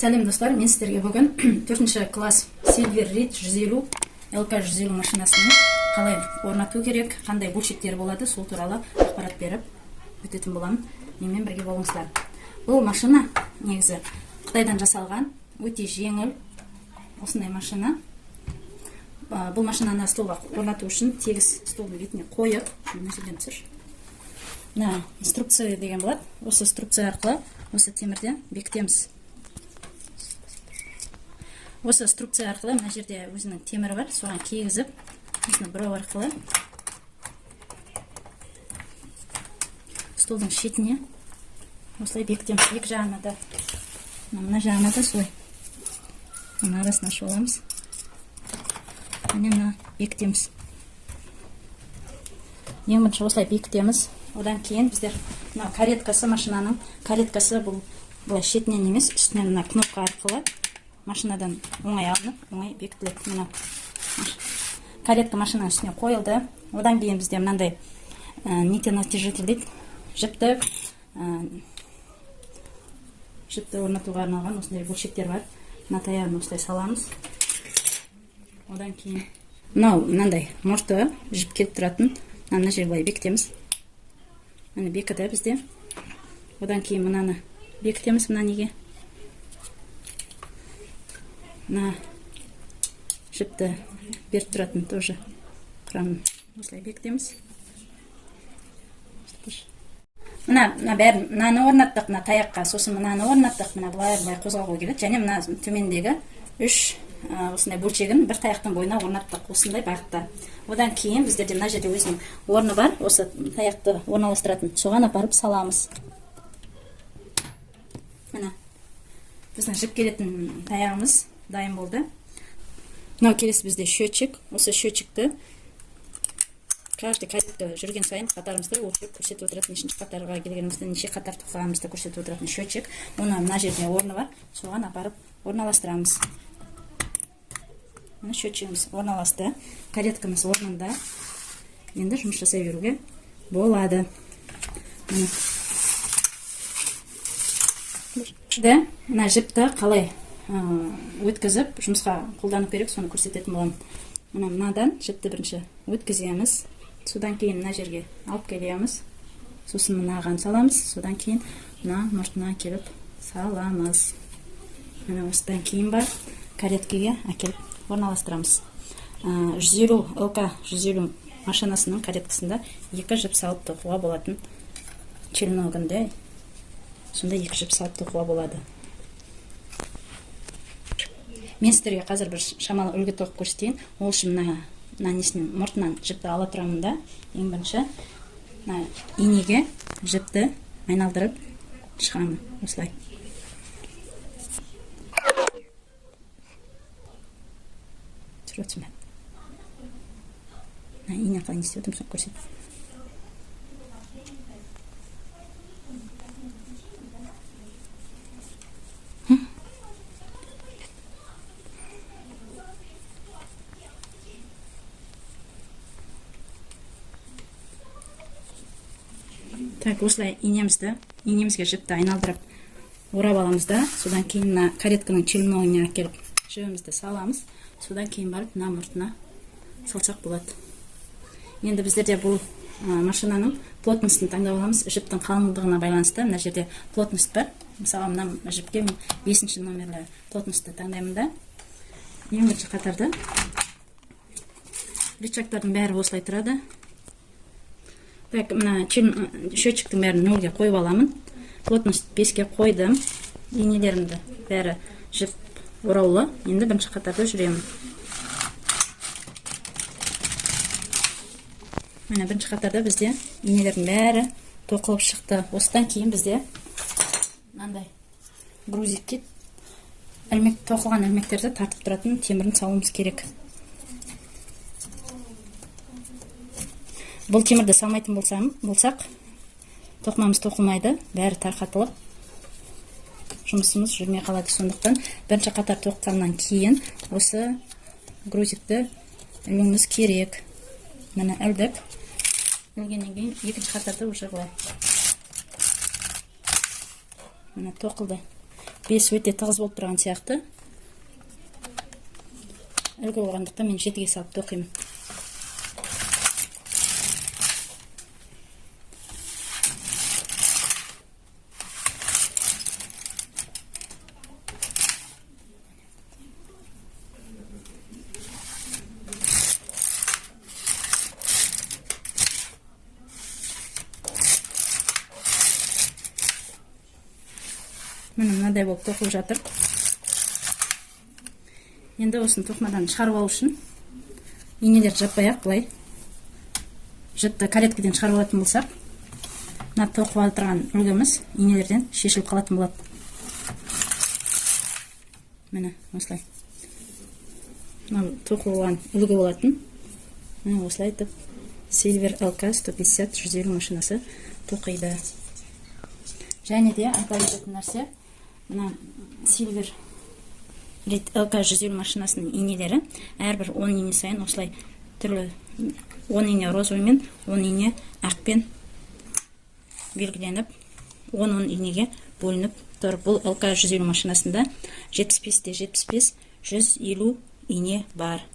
Сәлем, достар! Мен сіздерге бүгін төртінші класс Silver Reed 150 ЛК 150 машинасын қалай орнату керек, қандай бөлшектері болады, сол туралы ақпарат беріп өтетін боламын. Менімен бірге болыңыздар. Бұл машина негізі Қытайдан жасалған, өте жеңіл осындай машина. Бұл машинаны столға орнату үшін тегіс столдың бетіне қойып, мына жерден түсір, мына инструкция деген болады, осы инструкция арқылы осы темірден бекітеміз. Осы инструкция арқылы мына жерде өзінің темірі бар, соған кигізіп, осыны бұрау арқылы столдың шетіне осылай бекітеміз. Екі жағына да, мына жағына да солай, мына арасын ашып аламыз. Міне, мына бекітеміз. Ең бірінші осылай бекітеміз. Одан кейін біздер мына кареткасы, машинаның кареткасы, бұл былай шетінен емес, үстінен мына кнопка арқылы машинадан оңай алынып, оңай бекітіледі. Мына каретка машинаның үстіне қойылды. Одан кейін бізде мынандай нитенатяжитель дейді, жіпті жіпті орнатуға арналған осындай бөлшектер бар. Мына таяғын осылай саламыз. Одан кейін мынау мынандай мұрты жіп келіп тұратын, мына жерге былай бекітеміз. Міне, бекіді бізде. Одан кейін мынаны бекітеміз. Мына неге мына жіпті беріп тұратын тоже құрамын осылай бекітеміз. Мына бәрін, мынаны орнаттық мына таяққа, сосын мынаны орнаттық. Мына былай былай қозғалуға келеді және мына төмендегі үш осындай бөлшегін бір таяқтың бойына орнаттық осындай бағытта. Одан кейін біздерде мына жерде өзінің орны бар, осы таяқты орналастыратын, соған апарып саламыз. Міне, біздің жіп келетін таяғымыз дайын болды. Мынау келесі бізде счетчик. Осы счетчикті каждый каретка жүрген сайын қатарымызды өлшеп, көрсетіп отыратын, нешінші қатарға келгенімізді, неше қатар тоқығанымызды көрсетіп отыратын счетчик. Оны мына жерде орны бар, соған апарып орналастырамыз. Міне, счетчигіміз орналасты, кареткамыз орнында, енді жұмыс жасай беруге болады. Міне, мына жіпті қалай өткізіп, жұмысқа қолдану керек, соны көрсететін боламын. Мына мынадан жіпті бірінші өткіземіз, содан кейін мына жерге алып келеміз, сосын мынаған саламыз, содан кейін мына мұртына келіп саламыз. Міне, осыдан кейін барып кареткеге әкеліп орналастырамыз. 150 ЛК 150 машинасының кареткасында екі жіп салып тоқуға болатын, челногінде сонда екі жіп салып тоқуға болады. Мен сіздерге қазір бір шамалы үлгі тоқып көрсетейін. Ол үшін мына несінен, мұртынан жіпті ала тұрамын да, ең бірінші мына инеге жіпті айналдырып шығамын осылай. Түсіріп отырсың ба? Мына ине қалай не істеп отырмын, соны көрсет. Так, осылай инемізге жіпті айналдырып орап аламыз да, содан кейін мына каретканың челногіне әкеліп жібімізді саламыз, содан кейін барып мына мұртына салсақ болады. Енді біздерде бұл машинаның плотностін таңдап аламыз. Жіптің қалыңдығына байланысты мына жерде плотность бар. Мысалы, мына жіпке мен 5-ші номерлі плотностьті таңдаймын да, ең бірінші қатарда рычагтардың бәрі осылай тұрады. Так, мына счетчиктің бәрін нөлге қойып аламын, плотность 5-ке қойдым, инелерімді бәрі жіп ораулы. Енді бірінші қатарда жүремін. Міне, бірінші қатарда бізде инелердің бәрі тоқылып шықты. Осыдан кейін бізде мынандай грузикке ілмек, тоқылған ілмектерді тартып тұратын темірін салуымыз керек. Бұл темірді салмайтын болсақ, тоқымамыз тоқылмайды, бәрі тарқатылып, жұмысымыз жүрмей қалады. Сондықтан бірінші қатар тоқығаннан кейін осы грузикті ілуіміз керек. Міне, ілдік. Ілгеннен кейін екінші қатарда уже былай, міне, тоқылды. 5 өте тығыз болып тұрған сияқты. Үлгі болғандықтан мен 7-ге салып тоқимын. Міне, мынадай болып тоқылып жатыр. Енді осыны тоқымадан шығарып алу үшін инелерді жаппай ақ былай жіпті кареткеден шығарып алатын болсақ, мына тоқып отырған үлгіміз инелерден шешіліп қалатын болады. Міне, осылай. Мынау тоқылған үлгі болатын. Міне, осылай етіп Silver LK 150 150 машинасы тоқиды. Және де айта кететін нәрсе, мына Silver LK 150 машинасының инелері әрбір 10 ине сайын осылай түрлі 10 ине розовыймен, 10 ине ақпен белгіленіп, 10-10 инеге бөлініп тұр. Бұл LK 150 машинасында 75 те 75, 150 ине бар.